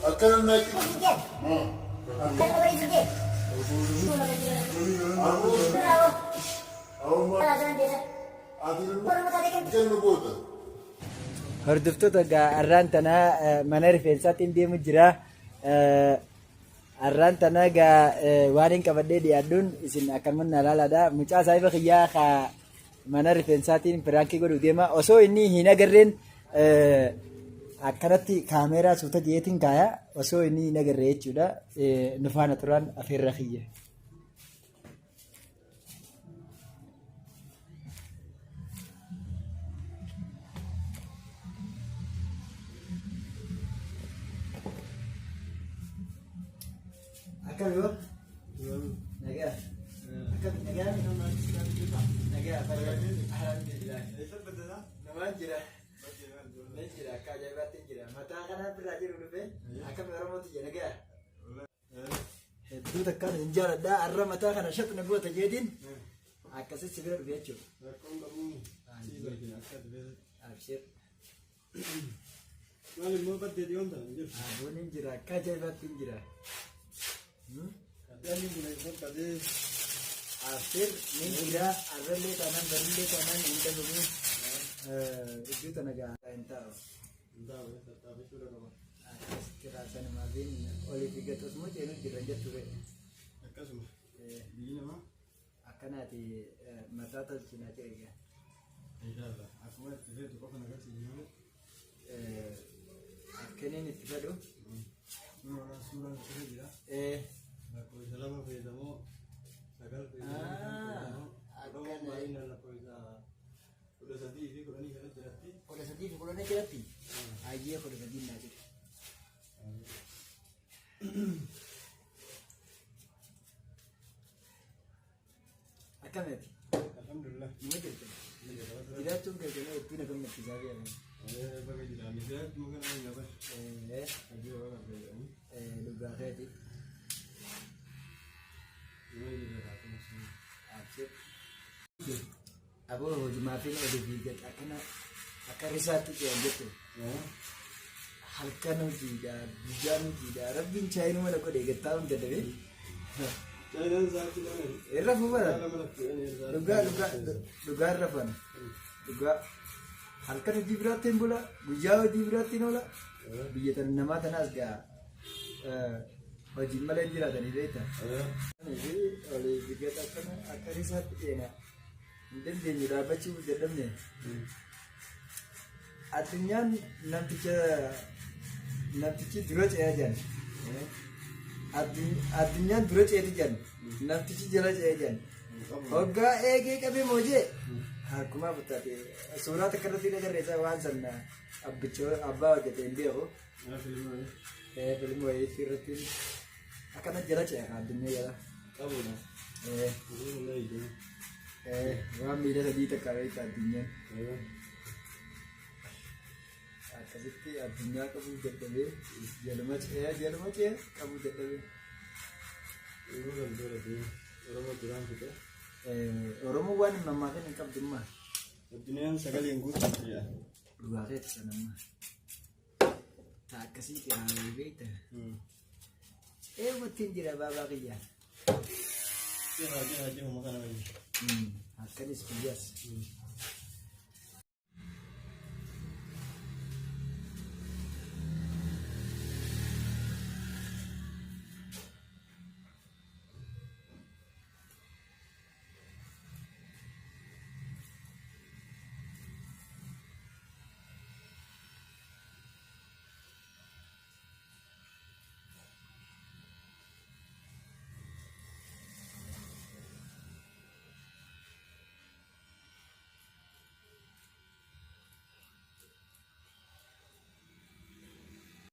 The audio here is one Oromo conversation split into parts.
Akkana naqi. Hordoftoota egaa arraan tanaa mana rifeensaatiin deemu jira. Arraan tanaa egaa waan hin qabadhee dhiyaadhuun isin akkanumaan na ilaalaadha. Mucaa saahiba kiyyaa ka mana rifeensaatiin piraankii godhuu deema. Osoo inni hin agarreen akkanatti kaameeraa suuta jeetiin kaaya. Osoo inni hin agarre jechuudha. Nu faana turaan afeerra kiyya. Akkam yoo? Nagaa. Akkam nagaa? Nagaa. Alhamdulillah. Namaan jira. Nan jira akka ajaa'ibaatti jira. Mataa kanaa biraa jiru dhufe akkam Oromootti jira nagaa. Hedduu takkaan hin jaaladha. Har'a mataa kana shaxna goota jeetiin akkasitti si bira dhufe jechuudha. Rakkoon qabu sii barkina akka ati beektu. Abshir. Maal immoo baddee dhiyoon ta'an jiru. Aboon hin jira akka ajaa'ibaatti hin jira. Addaan kun eeggifadhee. Abshir ni jira arrallee taanaan barillee taanaan hin dhabamu. Iddoo tana gahaa hin taa'u. Hin taa'u tattaafachuu qaba. Akkasitti raasanumaafin olii fi gad osuma ceenu jirra jettu ta'e. Akkasuma. Biyyi namaa. Akkanaati mataa tolchinaa jira egaa. Inshallah. Akkuma itti feetu qofa na agarsiisi malee. Akkaniin itti fedhu. Suuraan sirra jira. Lakkoofsa lama feetamoo sagal feetamoo Oromoon baay'inaan lakkoofsa 13 fi 10 kana jiratti. 13 fi 10 jiratti? Hayyee 13 naa jira. Akkamiti? Alhamdulillah. Nima jirta? Jiraachuun keessanii hedduu na gammachiisaa jira. Baga jiraanne jiraachuu kana hin gaban. Hojii waan fayyadamu. Dhugaa keeti. Nima jira akkuma sun. Abshir. Aboo hojumaa fi olii fi gad akkana akka risaatti ce'an jettu. Halkan hojiidha, guyyaan hojiidha. Rabbiin chaayinuma na godhe gattaa hunda dadhabee. Chaayinaan sa'aatii lama. Irra fuufara. Lama lafti. Dhugaa dhugaa dhugaa irra fana. Dhugaa halkan hojii biraatti hin bula, guyyaa hojii biraatti hin oola. Biyya tana namaa tanaas gaa hojiin malee hin jiraatanii beekta. Olii fi gad akkana akka risaatti ceena. Hin dandeenyu dhaabbachuu dadhabne. Addunyaan namticha namtichi dura ce'aa jiran. Addunyaan dura ceeti jiran. Namtichi jala ce'ee jiran. Hoggaa eegee qabee moojee harkumaa futtaate. Suuraa takka irratti hin agarre isaa waan san abbicha abbaa hojjete hin beeku. Filmi wayii irratti akkana jala ce'a addunyaa jala. Qabudha. Waan miila sadii takka beekta addunyaan. Akkasitti addunyaa qabuu dadhabee jaluma ce'ee jaluma ce'ee qabuu dadhabee. Oromoo duraan fixe. Oromoo waan hin mammaafin hin qabdu immaa. Addunyaan sagaleen guutuu jedha. Dhugaa keeti sanammaa. Ta akkasii xiraa beekta. Eewwatti hin jira baabaa kiyya. Jira jira jira kana wayya. Akkanis biyyaas.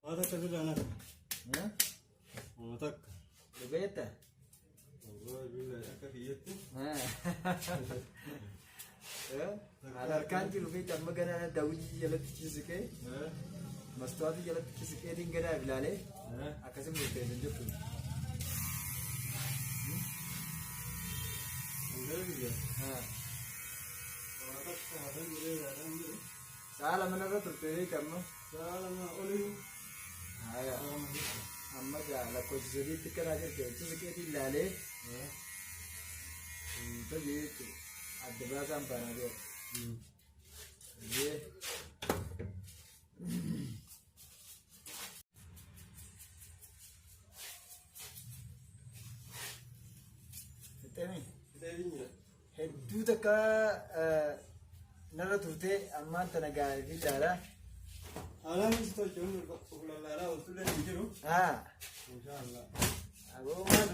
Waa takka sirraa naaf. Waa takka. Dhuga jetta? Wallahi billahi akka kiyyatti. Haala harkaan jiru fi amma ganaa daawwitii jalatti ciisiqee mastaawatii jalatti ciisiqeetiin ganaa ilaalee akkasin murteessan jirtu. Hangara biyya. Waa takka hafan jedhee yaadaan jiru. Sa'a lama narra turte beekta amma. Sa'a lama olii. Lakkoofsa sadiitti akkanaa jirte achi siqeetiin ilaalee hojii jechuudha. Adda baasaan faanaa beeku. Jee. Fixeemi. Hedduu takka narra turtee ammaan tana gaarii fi ilaalaa. Alaanis tolchuun lallaalaa oltullee hin jiru. Haa. Inshaallah. Aboo maal?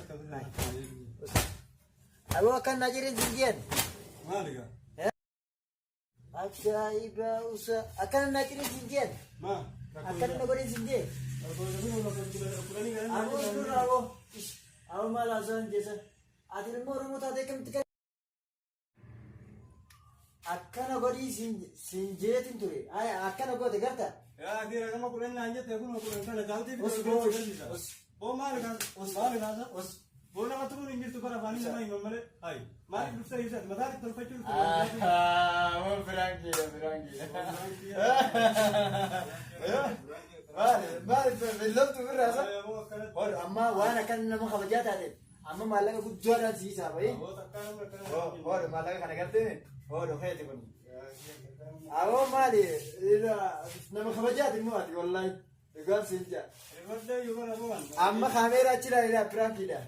Aboo akkan naa jirin siin jeen. Maali gaa? Ajaa'iba usa akkana naa jirin siin jeen. Maa? Akkana na godhin siin jeen. Aboo dura aboo. Aboo maal haasawaan jeessa. Ati ilmoo Oromoo taatee akkamitti kan akkana godhii siin jeetin ture. Aya akkana goote garta. Yaa kira kama kudhan naan jette kun kudhan kana daawwitii Os boo os. Boo maali kaasa? Maali kaasa? Os. Boo nama turuun hin jirtu bara afaanii nama himan malee. Hayi. Maaliif dhufta ibsat? Mataa itti tolfachuu dhufte. Aboo firaankiidha firaankiidha. Maali maali loltu birraa sa? Hor amma waan akkana nama kabajaa taateef amma maallaqa guddaadhaan siisaa bahi. Hor maallaqa kana gartee hor feeti kun. Aboo maali nama kabajaati immoo ati wallaahi dhugaan siin jaa. Amma kaameeraa achi ilaalaa piraankiidha.